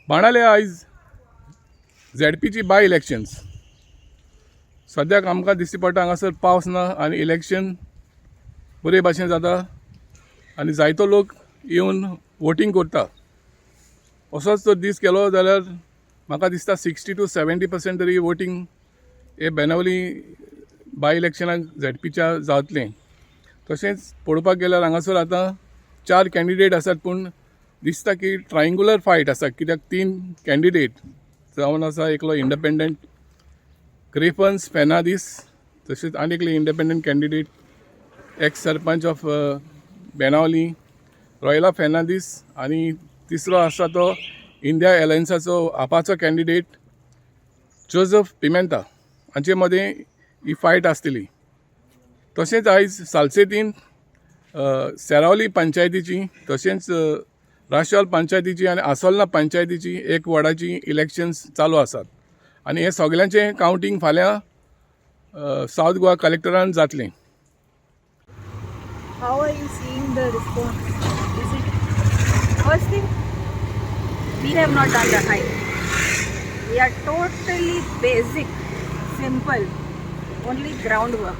बाणाले आयज झेडपीची बाय इलेक्शन्स. सद्याक आमकां दिश्टी पडटा हांगासर पावस ना आनी इलेक्शन बरे भाशेन जाता आनी जायतो लोक येवन वोटींग करता. असोच जर दीस केलो जाल्यार म्हाका दिसता 60 टू 70% तरी वोटींग हे बेनावली बाय इलेक्शनाक झेडपीच्या जातलें. तशेंच पळोवपाक गेल्यार हांगासर आतां चार कॅन्डिडेट आसात, पूण दिसता की ट्रायंगुलर फायट आसा, कित्याक तीन कॅन्डिडेट जावन आसा, एकलो इंडिपेंडंट क्रेफन्स फेर्नांदीस, तशेंच आनी एकले independent candidate, ex sarpanch of Benaulim Royla Fernandes आनी तिसरो आसा तो इंडिया एलायन्साचो आपाचो कॅन्डिडेट जोजफ पिमेंता. हांचे मदें ही फायट आसतली. तशेंच आयज सालसेतीन सेरावली पंचायतीची, तशेंच राशोल पंचायतीची आनी आसोल्ना पंचायतीची एक वॉर्डाची इलेक्शन्स चालू आसात आनी हे सगल्यांचें कावंटींग फाल्यां सावथ गोवा कलेक्टरान जातलें. How are you seeing the response? Is it First thing, we have not done the hype. We are totally basic, simple, only groundwork.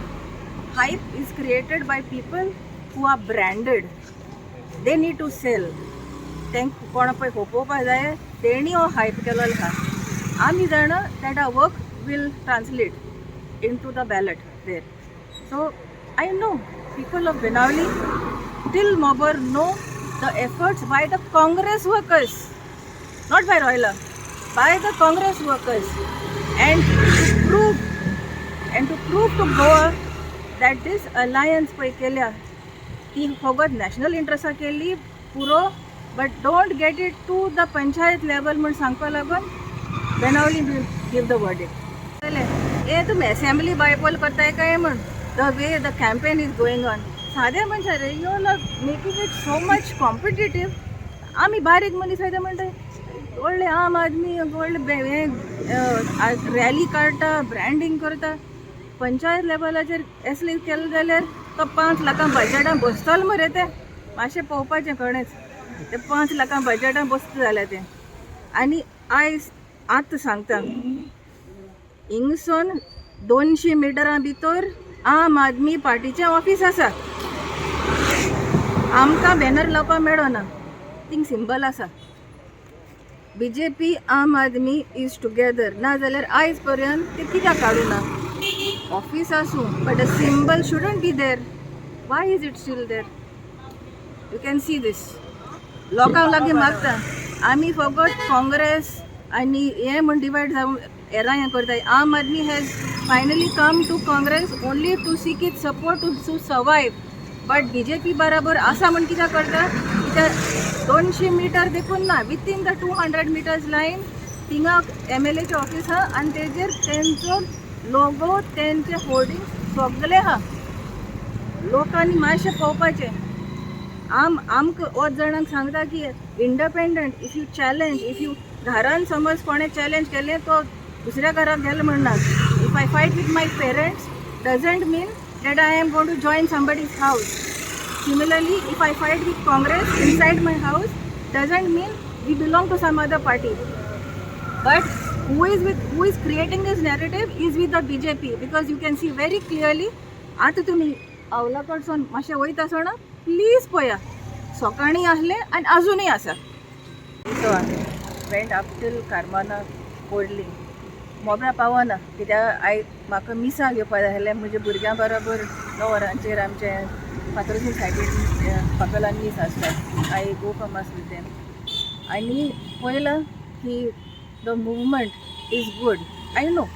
Hype is created by people who are branded. They need to sell. तांकां कोणा पळय खोपोवपा जाय, तेणी हो hype केलेलो आहा. आमी जाणा that our work will translate into the ballot there. So I know people of Benaulim till Mobor know the efforts by the Congress workers, not by Royla, by the Congress workers, and to prove to Goa that this alliance पळय केल्या ती फकत national इंट्रस्टा केली पुरो, but don't get it to the panchayat level म्हूण सांगपा लागून Benaulim will give the verdict. हे तुमी असेंब्ली बायपोल करताय काय म्हण, the way the campaign is going on, सादे मनशां रे, you are making it so much competitive. आमी बारीक मनीस आसा म्हणटा, व्हडले आम आदमी व्हडले हें रॅली काडटा, ब्रँडींग करता. पंचायत लेवलाचेर असले केलें जाल्यार तो 5 लाखां बजटान बसतलो मरे. ते मातशें पळोवपाचें कळेंच, ते 5 लाखां बजटान बसता जाल्यार तें. आनी आयज आतां सांगता, हिंगसून 200 मिटरां भितर आम आदमी पार्टीचें ऑफीस आसा. आमकां बॅनर लावपाक मेळना, थिंग सिंबल आसा. बीजेपी, आम आदमी is together. ना जाल्यार आयज पर्यंत ते कित्याक काडूना? ऑफीस आसूं, but a symbol shouldn't be there. Why is it still there? You can see this. लोकांक लागीं मागता, आमी फकत काँग्रेस आनी हें म्हण डिवायड जावन हेरां हें करता. Aam Aadmi has finally come to Congress only to seek it support to survive, but BJP बराबर आसा म्हण कित्याक करता? कित्याक 200 मिटर देखून ना, within the 200 meters line थिंगा एमएलएचें ऑफीस आहा आनी तेजेर तेंचो लोगो, तेंचे होर्डिंग सगळे आहा. लोकांनी मातशें पळोवपाचें. आमकां वच जाणांक सांगता की independent, if you challenge, if you घरान समज कोणें चॅलेंज केलें, तो दुसऱ्या घराक गेलो म्हणना. If I fight with my parents, doesn't mean that I am going to join somebody's house. Similarly, if I fight with Congress inside my house, doesn't mean we belong to some other party. But who is creating this narrative is with the BJP, because you can see very clearly. आतां तुमी आवला कडसून मातशें वयता आसतना please पळया, सकाळीं आसलें आनी आजुनूय आसा. So went up till Carmona, Corlim, मोब्रा पावना, कित्याक I म्हाका मिसाक येवपा जाय आसलें म्हज्या भुरग्यां बरोबर. 9 वरांचेर आमचें फातर्सून सायडीन पाकलान मीस आसता. I go for mass with them. आनी पळयलां की the movement is good. I know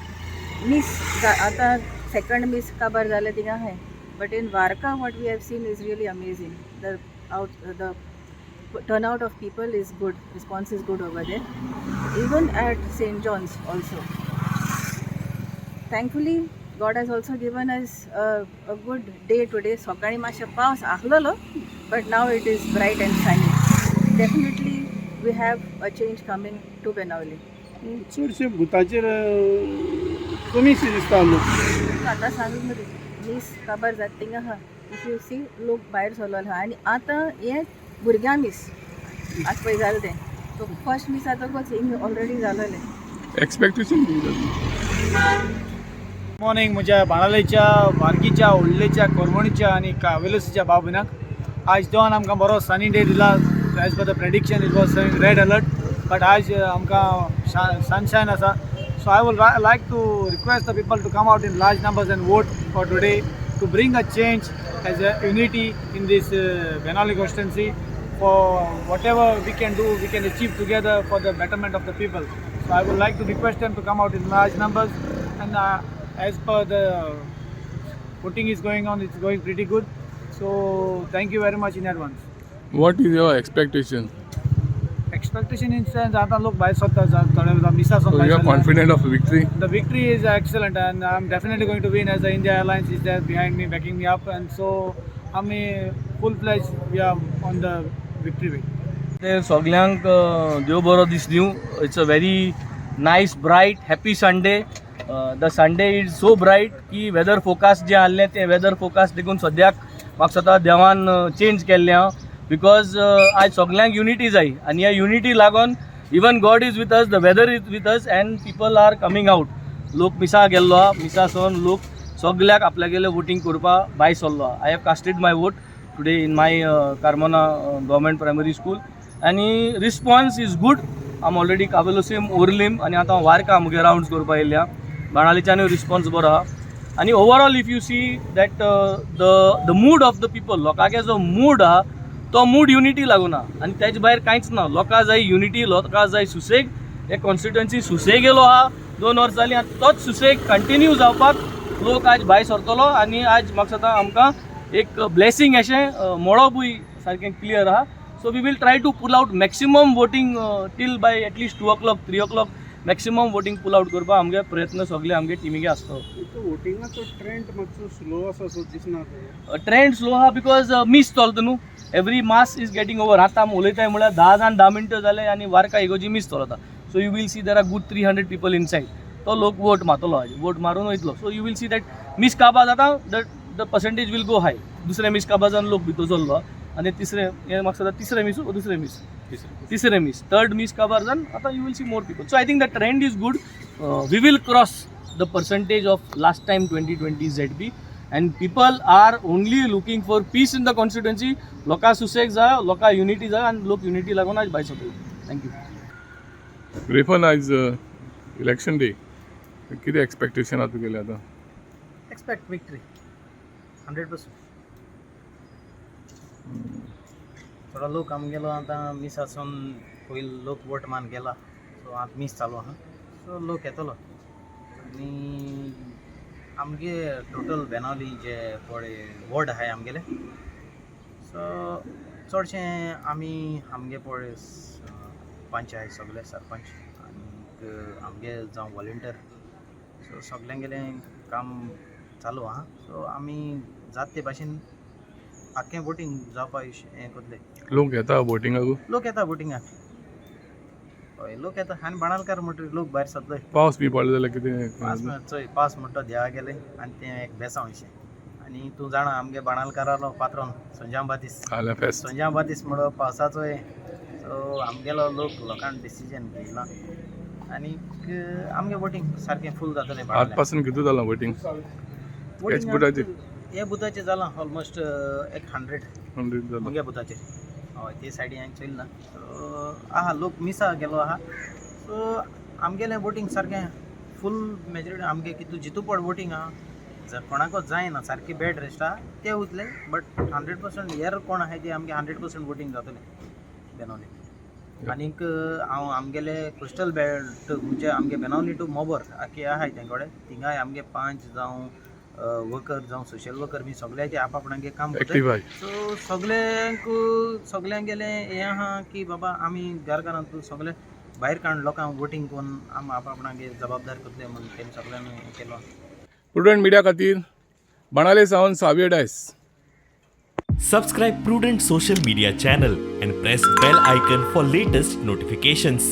मीस आतां सेकंड मीस काबार जालें थिंगा आहाय, but in Varca what we have seen is really amazing. The turnout of people is good, response is good over there, even at St. John's also. Thankfully, God has also given us a good day today. सकाळी मातशें पावस आसलेलो, but now it is bright and sunny. Definitely we have a change coming to Benaulim. चडशे बुथाचेर कमीशे दिसता लोक. आतां सांगून मरे, मीस काबार जाता थिंगा आहा. If you सी, लोक भायर सरलेले आहा आनी आतां हें भुरग्यां मीस आज पळय जालें तें. सो फर्स्ट मीस जातकच हिंग ऑलरेडी जालेलें. एक्सपेक्टेशन कितें जाता? मॉर्निंग म्हज्या बाणालेच्या, वार्गीच्या, उल्लेच्या, कोरवणीच्या आनी कावेलोसीच्या भाव भयणाक. आयज देवान आमकां बरो सनी डे दिला. As per the prediction, it was red alert, but आयज आमकां सनशायन आसा. So I would like to request the people to come out in large numbers and vote for today to bring a change as a unity in this Benaulim constituency. For whatever we can do, we can achieve together for the betterment of the people. So I would like to request them to come out in large numbers, and as per the voting is going on, it's going pretty good. So thank you very much in advance. What is your expectation? Expectation in sense, आतां लोक भायर सरता थोडे मिसा. So you are confident of victory? The victory is excellent, and I'm definitely going to win as the India Alliance is there behind me, backing me up, and so I'm a full fledged, we are on the victory way. ते सगल्यांक देव बरो दीस दिवं. It's a very nice, bright, happy Sunday. The Sunday is so bright की weather forecast जें आहलें तें वेदर फोकास्ट देखून सद्याक म्हाका दिसता देवान चेंज केल्लें आहा, because आयज सगल्यांक युनिटी जाय आनी ह्या युनिटी लागून even God is with us, the weather is with us, and people are coming out. लोक मिसा गेल्लो आहा. मिसा सावन लोक सगल्याक आपल्यागेले वोटींग करपा भायर सरलो आहा. I have casted my vote today in my Carmona Government Primary School आनी रिस्पॉन्स is good. आम ऑलरेडी कावेलोसीम, ओर्लीम आनी आतां हांव वार्का मुगे रावंड्स करपा येयल्या. बाणालीच्यानूय रिस्पॉन्स बरो आहा आनी overall, if you see that the mood of the people, लोकांगे जो मूड आहा तो मूड युनिटी लागून आहा आनी तेजे भायर कांयच ना. लोकां जाय युनिटी, लोकां जाय सुसेग. हे कॉन्स्टिट्युएन्सी सुसेग येयलो आहा 2 वर्सां जालीं आनी तोच सुसेग कंटिन्यू जावपाक लोक आज भायर सरतलो. आनी आज म्हाका दिसता आमकां एक ब्लेसींग अशें मळबूय सारकें क्लियर आहा. So we will try to pull out maximum voting till by at least 2 o'clock, 3 o'clock. Maximum voting pull out करपाक आमगे प्रयत्न सगळे आमगे टिमीगे आसतलो. वोटिंगाचो ट्रेंड मातसो स्लो आसा सो दिसना तो. ट्रेंड स्लो आहा because मीस चलता न्हू. Every mass is getting over. आतां आमी उलयताय म्हळ्यार 10 जाण 10 मिनटां जाले आनी वार्का इगोजी मीस चलता. So you will see there are good 300 people inside. तो लोक वोट मारतलो, आज वोट मारून वयतलो. So you will see that मीस काबार जाता, the percentage will go high. दुसरें मीस काबार जावन लोक भितर सरलो आनी तिसरें हें म्हाका दिसता तिसरें मीस, दुसरें मीस, तिसरें मीस, थर्ड मीस काबार जावन आतां you will see more people. So I think the trend is good. We will cross the percentage of last time, 2020 ZP, and people are only looking for peace in the constituency. लोकां सुसेग जाय, लोकां unity जाय आनी लोक unity लागून आज भायर सरतले. Thank you. Griffin, आयज इलेक्शन डे, कितें एक्सपेक्टेशन आहा तुगेलें आतां? Expect victory, 100%. थोडो लोक आमगेलो आतां मीस आसून पयलीं लोक वोट मान गेला. सो आतां मीस चालू आहा, सो लोक येतलो. आनी आमगे टोटल बेनावली जे पळय वॉर्ड आहाय आमगेले, सो चडशे आमी आमगे पळय पंच आहाय सगळे, सरपंच आनीक आमगे जावं वॉलंटियर, सो सगल्यांगेलें काम चालू आहा. सो आमी जाता ते भाशेन आख्खें वोटींग जावपा हें करतले. लोक येता वोटिंगाक? लोक येता वोटिंगाक, हय, लोक येता. आनी बाणालकार म्हणटकीर लोक भायर सरतले. पावस बी पडलो जाल्यार कितें? पास म्हळ्यार चोय, पास म्हणटा देवा गेले आनी तें एक बेसांव अशें. आनी तूं जाणा आमगे बाणालकारालो पात्रोन संजांव बातीस. आल्या फेस्त. संजांव बातीस म्हणो पावसाचो हें. सो आमगेलो लोक लोकांक डिसिजन घेयला आनीक आमगे वोटींग सारकें फूल जातलें. आज पासून कितें जालां वोटींग? वोटींग बुथाचेर? हे बुथाचेर जालां ऑलमोस्ट एक 100. 100 जालां? मुगे बुथाचेर, हय. ते सायडीन हांवें चोयलें ना. सो आहा, लोक मिसा गेलो आहा. सो आमगेलें वोटींग सारकें फूल मेजॉरिटी आमगे. कितू जितू पड वोटींग आहा, जर कोणाको जायना, सारकी बेड रेस्ट आहा, ते उरतले. बट 100% हेर कोण आहाय ते आमगे 100% वोटींग जातलें बेनावली. आनीक हांव आमगेले कोस्टल बेल्ट म्हणजे आमगे बेनावली टू मोबर आख्खे आहाय तें कडेन, थिंगाय आमगे पांच जावं वर्कर जावं सोशल वर्कर बी सगळे ते आप आपणागे काम करता. एक्टीव आहाय. सो सगल्यांक सगल्यांगेलें हें आहा की बाबा आमी घर घरांत सगळे भायर काडून लोकांक वोटींग करून आमी आप आपणागे जबाबदार करतले म्हूण तेमी सगळ्यांनी हें केलो. प्रुडंट मिडिया खातीर बाणाले सावन सावियर Dias. Subscribe Prudent Social Media channel and press bell icon for latest notifications.